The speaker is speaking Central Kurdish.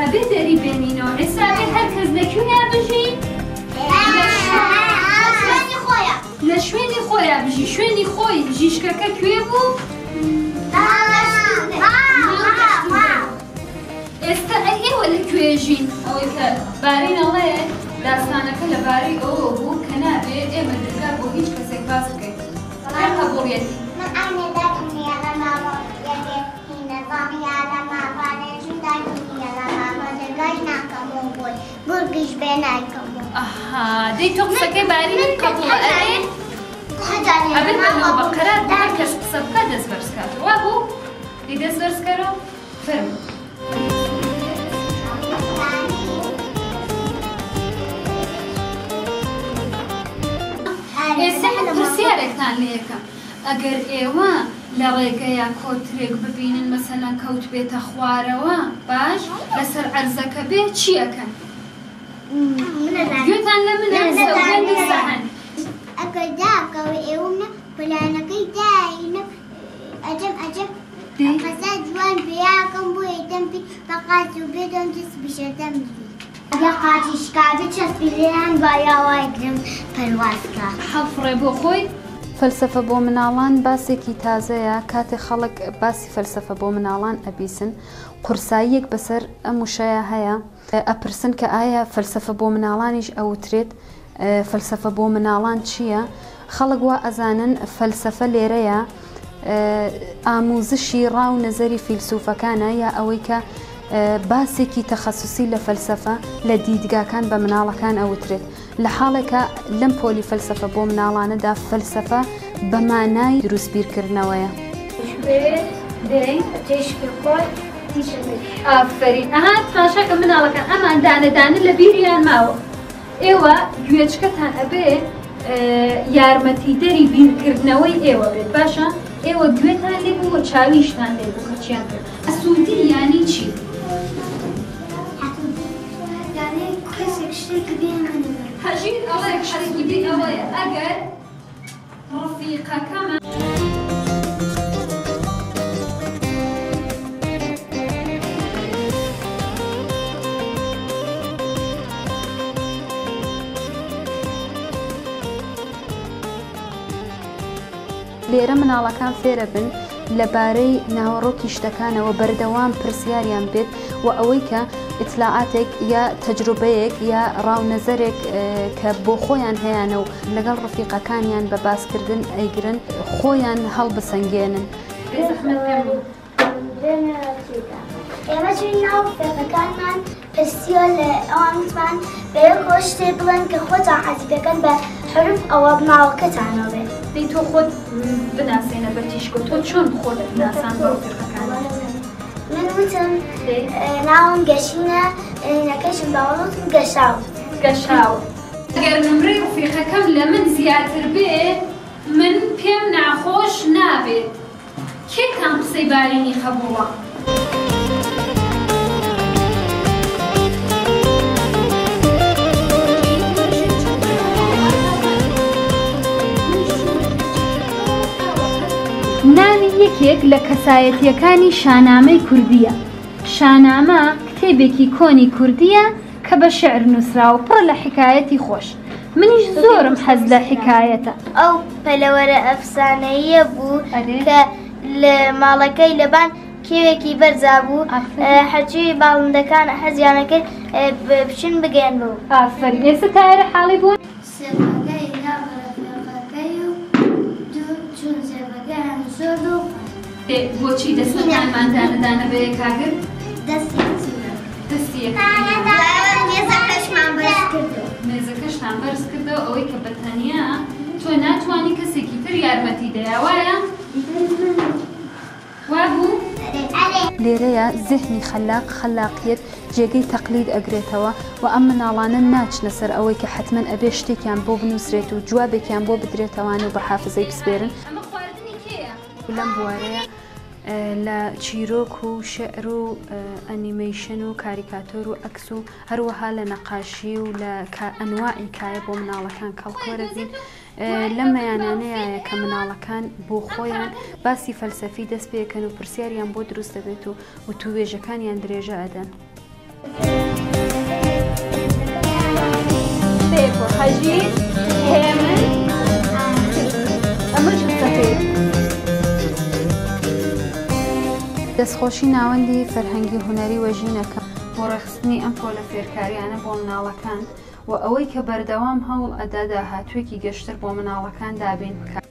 ئەبێ دەری بێنینەوە. ئێستا ئەبێ هەر کەس لە کوێیا بژی؟ لە شوێنی خۆیا بژی. شوێنی خۆی ژیشکەکە کوێ بوو؟ ئێستا ئەی ئێوە لە کوێ ژین؟ ئەوەی کە بارین ئەڵێ داستانەکە لەبارەی ئەوەوە بوو کە نابێ ئێمە درگا بۆ هیچ کەسێک باس بکەین. کێ قەبووڵیەتی؟ ئەها دەی تۆ قسەکەی بارینت قەبووڵە ئەرێ؟ ئەبێ بە نۆبە قەرار بوو هەر کەس قسە بکا دەست بەرز کاتەوە وابوو؟ دەی دەست بەرز کەرەوە فەرموو. ئێستا من پرسیارێکتان لێ ئەکەم ئەگەر ئێوە لە ڕێگەیا کۆترێک ببینن مەسەلەن کەوتبێتە خوارەوە باش لەسەر عەرزەکە بێ چی ئەکەن؟ گوێتان لە منە سەوگەند و سەهەند. ئەگەر داکەوێ ئێوەم نە پلانەکەی داینم ئەجەم ئەجەم قەزا جوان پێیاکەم بۆیە دەم پی بە قاچ و بێ دەم دەست بشەدەم ئەگە قاچی شکابێ چەسپی لێیان بایا وایگرم پەرواز کا. هەڵفڕێ بۆ خۆی. فەلسەفە بۆ مناڵان باسێکی تازەیە، کاتێ خەڵک باسی فەلسەفە بۆ مناڵان ئەبیسن قورساییەک بەسەر ئەم وشەیە هەیە، ئەپرسن کە ئایا فەلسەفە بۆ مناڵانیش ئەوترێت؟ فەلسەفە بۆ مناڵان چییە؟ خەڵک وا ئەزانن فەلسەفە لێرەیە ئاموزشی ڕا و نەزەری فیلسوفەکانە یا ئەوەی کە باسێکی تەخەسوسی لە فەلسەفە لە دیدگاکان بە مناڵەکان ئەوترێت لە حاڵێکا لەم پۆلی فەلسەفە بۆ مناڵانەدا فەلسەفە بە مانای دروست بیرکردنەوەیە. ئافەرین ئەها تماشاکە مناڵەکان ئەمان دانە دانە لە بیریان ماوە ئێوە گوێچکەتان ئەبێ یارمەتیدەری بیرکردنەوەی ئێوە بێت باشە ئێوە گوێتان لێ بوو و چاویشتان لێ بوو کە چیان کرد حەسوودی یانی چی؟ هەژیر ئەڵێ حەسوودی ئەوەیە ئەگەر ڕەفیقەکەمان. لێرە مناڵەکان فێرەبن لەبارەی ناوەڕۆکی شتەکانەوە بەردەوام پرسیاریان بێت و ئەوەی کە ئیتلاعاتێک یا تەجروبەیەک یا ڕا و نەزەرێک کە بۆ خۆیان هەیانە و لەگەڵ ڕەفیقەکانیان بە باسکردن ئەیگرن خۆیان هەڵبسەنگێنن. بێزەحمەت پێم بڵێ. ئێمە چوین ناو فێقەکانمان پرسیوە لە ئەوان وتمان بەیەکەوە شتێ بڵێن کە خۆتان حەزی پێکەن بە حروف ئەوە ناوەکەتانەوە بێت. دەی تۆ خۆت بناسێنە بە تیشکۆ تۆ چۆن خۆت ناساند بە ڕەفیقەکانت؟ من وتم ناوم گەشینە نەکەشم باوەڵ وتم گەشاو. گەشاو. ئەگەر نمرەی ڕفیقەکەم لە من زیاتر بێ من پێم ناخۆش نابێت. کێتان قسەی بارینی قەبوڵە؟ ناوی یەکێک لە کەسایەتییەکانی شانامەی کوردییە. شانامە کتێبێکی کۆنی کوردییە کە بە شیعر نووسراوە پڕە لە حیکایەتی خۆش. منیش زۆرم حەز لە حیکایەتە. ئەو پەلەوەرە ئەفسانەییە بوو کە لە ماڵەکەی لەبان کێوێکی بەرزا بوو، هەرچی باڵندەکان حەزیان ئەکرد بچن بگەن بەو. ئافەرین ئێستا تا ئێرە حاڵی بوون؟ سێبەکەی دا بە ڕەفیقەکەی و دوو چوون سێبەکەیان شۆرد و خوارد. بۆچی دەستەکانمان دانە دانە بە یەکا گرت؟ دەستی یەکترمان. دەستی یەکترمان. مێزەکەشمان بەرز کردەوە. مێزەکەشتان بەرز کردەوە ئەوەی کە بە تەنیا تۆ ناتوانی کەسێکی تر یارمەتی دەیا وایە؟ وابوو؟ لێرەیا زێهنی خەلاق، خەلاقیەت، جێگەی تەقلید ئەگرێتەوە و ئەم مناڵانە ناچنە سەر ئەوەی کە حەتمەن ئەبێ شتێکیان بۆ بنووسرێت و جوابێکیان بۆ بدرێتەوان و بە حافزەی بسپێرن. ئەمە خواردنی کێیە؟ لەم بوارەیا لە چیرۆک و شیعر و ئەنیمەیشن و کاریکاتۆر و عەکس و هەروەها لە نەقاشی و لە ئەنواعی کایە بۆ مناڵەکان کەڵک وەرەگرین. لەم مەیانانەیایە کە مناڵەکان بۆ خۆیان باسی فەلسەفی دەست پێکەن و پرسیاریان بۆ دروست دەبێت و وتووێژەکانیان درێژە ئەدەن. پێکەوە هەژیر هێمن ئەمەش ڕستەکەیە. دەستخۆشی ناوەندی فەرهەنگی و هونەری وەژین ئەکەم بۆ ڕێکخستنی ئەم پۆلە فێرکاریانە بۆ مناڵەکان و ئەوەی کە بەردەوام هەوڵ ئەدا داهاتووێکی گەشتر بۆ مناڵەکان دابین بکات.